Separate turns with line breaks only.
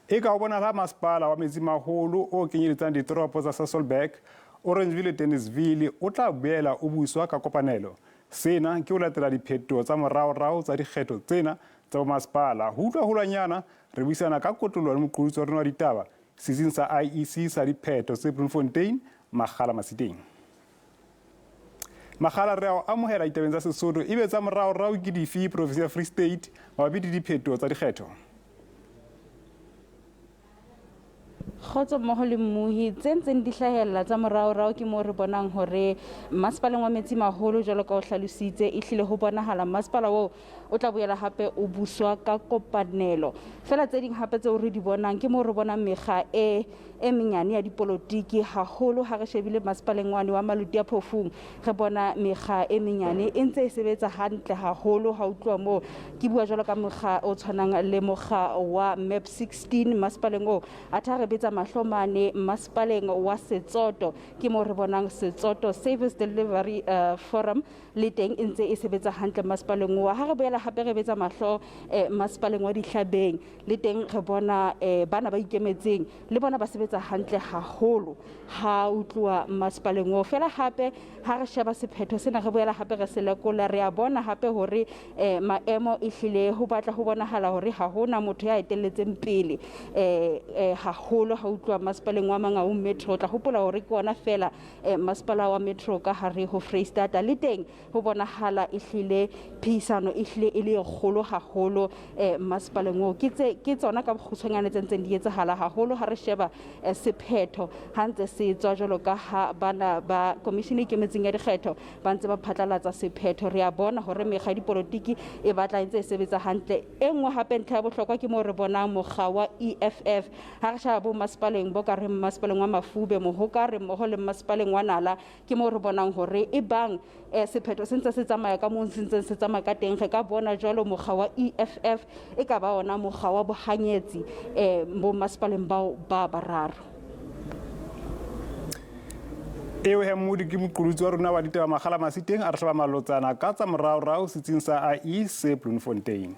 Eka ho bonahala ha masepala wa Metsimaholo o kenyeletsang ditoropo tsa Sasolburg, Oranjeville le Deneysville o tla boela o buswa ka kopanelo. Sena ke ho latela diphetoho tsa moraorao tsa dikgetho tsena tsa bomasepala. Ho utlwa holwanyana, re buisana ka kotloloho le moqolotsi wa rona wa ditaba setsing sa IEC sa diphetho se Bloemfontein, Makgala Masiteng. Makgala, re a o amohela ditabeng tsa Sesotho. Ebe tsa moraorao ke dife provinsi ya Free State mabapi le diphetoho tsa dikgetho?
Kgotso mmoho le mmuhi, tse ntseng di hlahella tsa moraorao ke moo re bonang hore masepaleng wa Metsimaholo jwalo ka o hlalositse, ehlile ho bonahala masepala oo o tla boela hape o buswa ka kopanelo. Feela tse ding hape tseo re di bonang ke moo re bonang mekga e e menyane ya dipolotiki haholo ha re shebile masepaleng wane wa Maluti a Phofung, re bona mekga e menyane e ntse e sebetsa hantle haholo. Ha utluwa moo ke bua jwalo ka mokga o tshwanang le mokga wa Map 16 masepaleng oo, atha re betsa mahlo mane masepaleng wa Setsoto, ke moo re bonang Setsoto Service Delivery Forum le teng e ntse e sebetsa hantle masepaleng oo. Ha re boela hape re betsa mahlo masepaleng wa Dihlabeng, le teng re bona bana ba ikemetseng le bona ba sebetsa hantle haholo ha utluwa masepaleng oo. Fela hape ha re sheba sephetho sena, re boela hape re se lekola, re a bona hape hore maemo ehlile ho batla ho bonahala hore ha hona motho ya etelletseng pele haholo ha utluwa masepaleng wa Mangaung Metro. O tla hopola hore ke ona fela masepala wa Metro ka hare ho Freistata, le teng ho bonahala ehlile phehisano ehlile e le e kgolo haholo masepaleng oo. Ke tse ke tsona ka bokgutshwanyane tse ntseng di etsahala haholo ha re sheba sephetho ha ntse se tswa jwalo ka ha bana ba komishene e ikemetseng ya dikgetho ba ntse ba phatlalatsa sephetho. Re a bona hore mekga ya dipolotiki e batla e ntse e sebetsa hantle. E nngwe hape ntlha ya bohlokwa ke moo re bonang mokga wa EFF ha re sheba bo masepaleng bo ka reng masepaleng wa Mafube, Mohokare mmoho le masepaleng wa Nala, ke moo re bonang hore e bang sephetho se ntse se tsamaya ka moo se ntseng se tsamaya ka teng, re ka bona jwalo mokga wa EFF e ka ba ona mokga wa bohanyetsi bo masepaleng bao ba bararo.
Eo he Mmodi ke moqolotsi wa rona wa ditaba Makgala Masiteng a re hlaba malotsana ka tsa moraorao setsing sa IE se Bloemfontein.